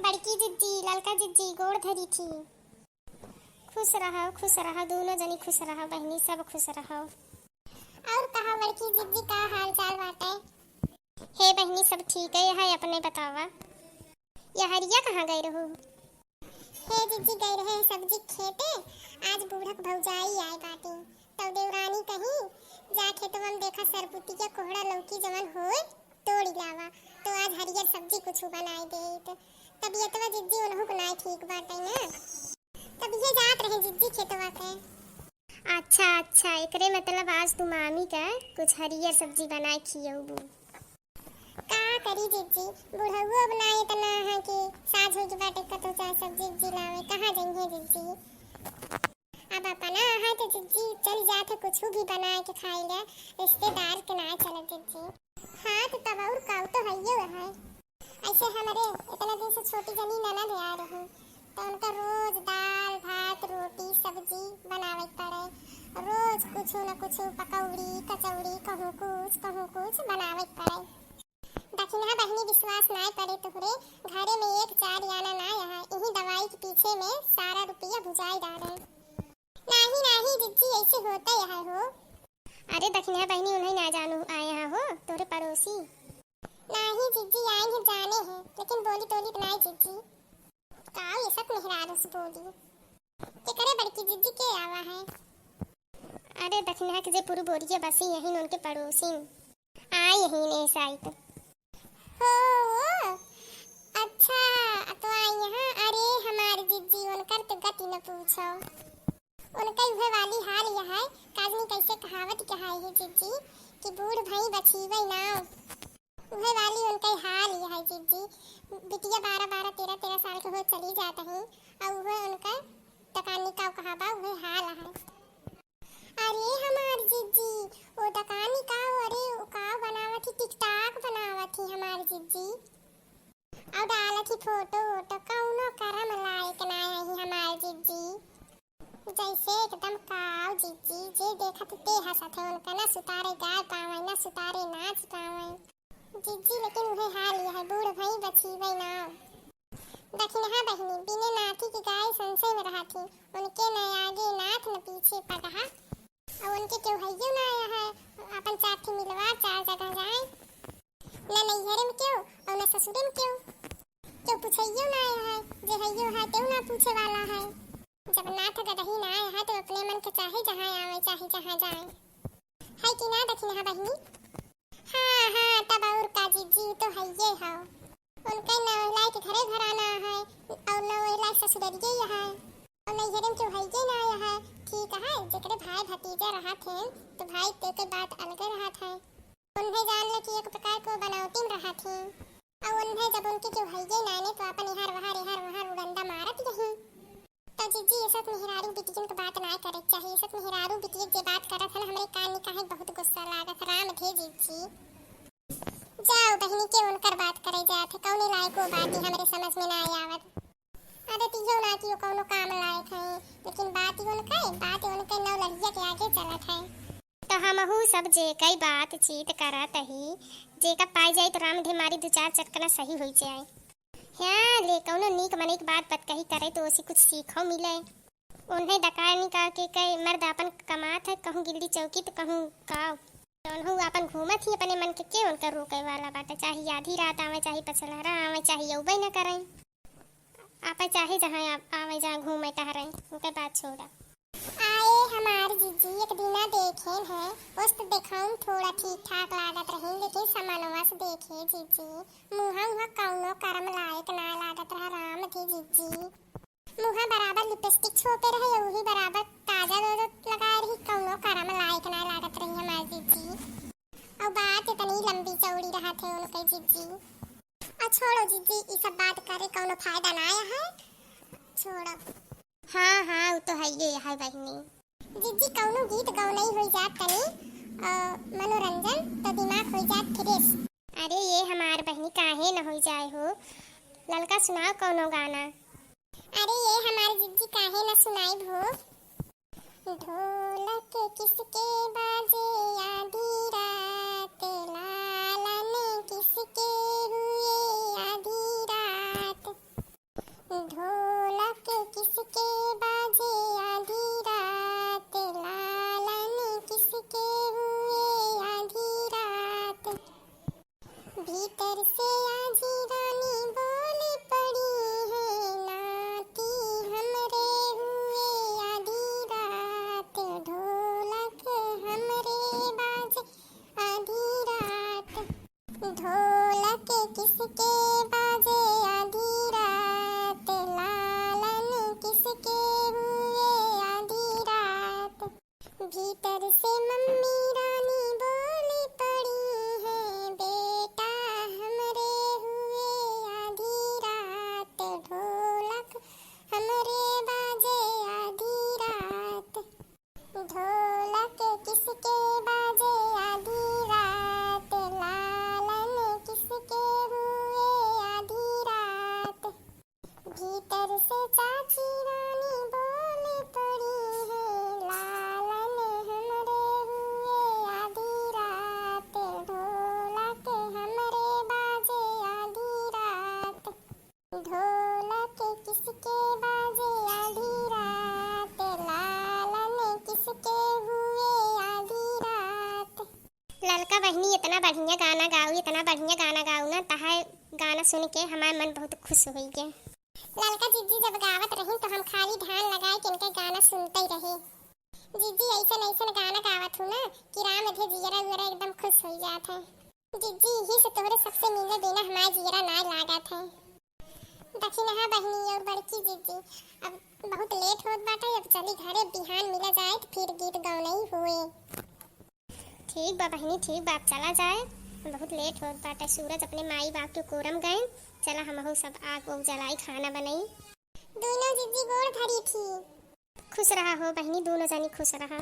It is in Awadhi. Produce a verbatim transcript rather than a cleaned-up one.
बड़की जिज्जी, ललका जिज्जी, गोड़ धरी थी। खुश रहो, खुश रहो, दूनो जनी खुश रहो बहिनी, सब खुश रहो। और कहा बड़की जिज्जी, का हाल चाल बाटे? हे बहिनी, सब ठीक है, है अपने बतावा। यहरिया कहाँ गए रहू? हे जिज्जी, गए रहे सब्जी खेते, आज बूढ़क भौजाई आए बाटी, तब देवरानी कहीं, "जा खेतवा में देखा सरपुतिया, कोहड़ा, लौकी जवन होए, तोड़ी लावा।" तो आज हरियर सब्जी कुछ बनाए दे। तो तबियतवा जिज्जी उनहु को नाय ठीक बाटे ना, तब ये जात रहे जिज्जी खेतवा के। अच्छा, अच्छा, एकरे मतलब आज तू मामी का कुछ हरियर सब्जी बनाए खियौबू। का करी जिज्जी, बुढ़ऊ अब ना इतना है कि साझ होई के बाटे कतौ चाहे सब्जी उब्जी लावे, कहाँ जइहे जिज्जी? अब अपना है तो जिज्जी चल जात है, कुछ भी बनाए के खाई ले, रिश्तेदार के ना चले जिज्जी। हाँ, तो तब और का, तो हइये है। ऐसे हमरे इतना दिन से छोटी जनी ननद आ रही, तो उनका रोज दाल, भात, रोटी, सब्जी बनावे के पड़े। रोज कुछ न कुछ पकौड़ी, कचौड़ी, कहूँ कुछ, कहूँ कुछ बनावे के पड़े। दखिनहा बहिनी, विश्वास नाय पड़े तोहरे, घरे में एक चार आना ना यहाँ, इही दवाई के पीछे में सारा रुपया भुजाई डाले। नाही, नाही जिज्जी, ऐसे होता यहाँ हो। अरे दखिनहा बहिनी, उन्हें ना जानू आए यहाँ हो, तोरे पड़ोसी। नाही जिज्जी, आई हैं जाने हैं, लेकिन बोली तोली बनाए जिज्जी। का ये सब मेहरारू से बोली? केकरे बड़की जिज्जी के आवा है? अरे दखिनहा के जे पुरु बोरिया बसी यही उनके पड़ोसी। आ यही ने साइत। हो, अच्छा, तो आई यहाँ। अरे हमार जिज्जी, उनकर तो गति न पूछो। उनके उहे वाली हाल यह है, काजनी कैसे कहावत कहाई है जिज्जी कि बूढ़ भई बछीबै नाव। उहे वाली उनके हाल यह है जिज्जी। बिटिया बारह बारह, तेरह तेरह साल के हो चली जात ही, और उहे उनके दकानी का कहा बा, उहे हाल है। अरे हमार जिज्जी, ओ दकानी का, अरे ओ का बनावत ही, TikTok बनावत ही हमार जिज्जी। और डालत ही फोटो वोटो, कौनो करम लायक ना आई हमार जिज्जी। जैसे एकदम काव जिज्जी, जे देखत ते हंसत है, उनका ना सुतारे गाय पावे, ना सुतारे नाच पावे। जिज्जी, लेकिन उहे हाल यह है, बूढ़ भई बछीबै नाव। दखिनहा बहिनी, बिने नाथी की गाय संशय में रहत ही, उनके न आगे नाथ न पीछे पगहा। और उनके केहू हइयो ना आया है, अपन चार ठे मिलवा चार जगह जाए। न नैहरे में केहू और न ससुरे में केहू। केहू पूछइयो ना आया है, जे हइयो है तेहू ना पूछे वाला है। जब नाथ गदही ना आया है तो अपने मन के चाहे जहाँ आवे, चाहे जहाँ जाए। है कि ना दखिनहा बहिनी? हाँ, हाँ, तब और का जिज्जी, तो हइये हो। उनके नवहिलाई के घरे घराना है, और नवहिलाई ससुररिये है, और नैहरे में केहू हइये ना है। ठीक है, जेकरे भाई भतीजा रहत हैं, तो भाई ते के बात अलगे रहत है। उन्हें जान ले कि एक प्रकार को बनावटी में रहत हैं, और उन्हें जब उनके केहू हइये ना ने, तो अपन इहर वहर, इहर वहर उड़ंदा मारत यहीं। तो जिज्जी, ये सब मेहरारू बिटियन के बात ना करे के चाहिए। ये सब मेहरारू बिटियन जे बात करत हन, हमरे कानी काहे बहुत गुस्सा लागत। राम धे जिज्जी। जाओ बहिनी, के उनकर बात करे जात है, कौने लायक वो बात ही हमरे समझ में ना आवत। अरे तिहो ना कि वो कौनो काम लायक है, लेकिन बात ही उनके, बात ही उनके नौ लड़िया के आगे चलत है। तो हमहू सब जे कई बातचीत करत ही, जेका पाई जाई तो राम धे मारी दो चार चटकना सही होई जाए। हाँ, ले कौनो नीक मनई के बात बतकही करे तो ओसी कुछ सीखो मिले। उन्हें दकानी का के कई मर्द आपन कमात है, कहूँ गिल्ली चौकी तो कहूँ काव। तो उन्हों आपन घूमत ही अपने मन के, के उनका रोके वाला बाटे, चाहे आधी रात आवे, चाहे पछलहरा आवे, चाहे अउबे न करें। आपे चाहे जहाँ आ-, आवे जहाँ घूमे टहरे, उनके बात छोड़ा। आए हमार जिज्जी, एक दिना देखेन है, वस्त्र देखाउन थोड़ा ठीक ठाक लागत रही, लेकिन समनवा से देखे जिज्जी, मुँहा उहाँ कौनो करम लायक ना लागत रहा, राम धे जिज्जी। मुँहा बराबर लिपस्टिक छोपे रहे, उही बराबर काजल ओजल लगाए रही, कौनो करम लायक ना लागत रही हमार जिज्जी। और बात इतनी लंबी चौड़ी रहत है उनके जिज्जी। आ छोड़ो जिज्जी, ई सब बात करे कौनो फायदा ना है, छोड़ो। हाँ, हाँ, वो तो है ये है बहिनी। जिज्जी, कौनो गीत गौनई होई जात तनी, अ, मनोरंजन, तो दिमाग होई जात fresh। अरे ये हमार बहिनी, काहे न होई जाए हो, ललका सुनाओ कौनो गाना। अरे ये हमार जिज्जी, काहे न सुनाई हो। ढोलक किसके बाजे आधी रात, लालन किसके हुए आधी रात। बहिनी, इतना बढ़िया गाना गाऊ, इतना बढ़िया गाना गाऊ ना, तहार गाना सुन के हमार मन बहुत खुश होई गए। ललका जिज्जी जब गावत रही तो हम खाली ध्यान लगाए के इनके गाना सुनते ही रहे। जिज्जी, ऐसन ऐसन गाना गावत हूँ ना कि राम अधे जियरा उयरा एकदम खुश हो जात है। जिज्जी, यही से तोहरे सबसे मिले बिना हमार जियरा ना लागत है। दक्षिणहा बहिनी और बड़की जिज्जी, अब बहुत लेट होत बाटे, अब चली घरे, बिहान मिला जाए तो फिर गीत गौनई हुए। ठीक बा बहिनी, ठीक बा, अब चला जाए, बहुत लेट होत बाटे। सूरज अपने माई बाप के कोरम गए, चला हमहू सब आग उग जलाई, खाना बनाई। दोनों जिज्जी गोड़ धरी थी। खुश रहा हो बहिनी, दोनों जनी खुश रहा।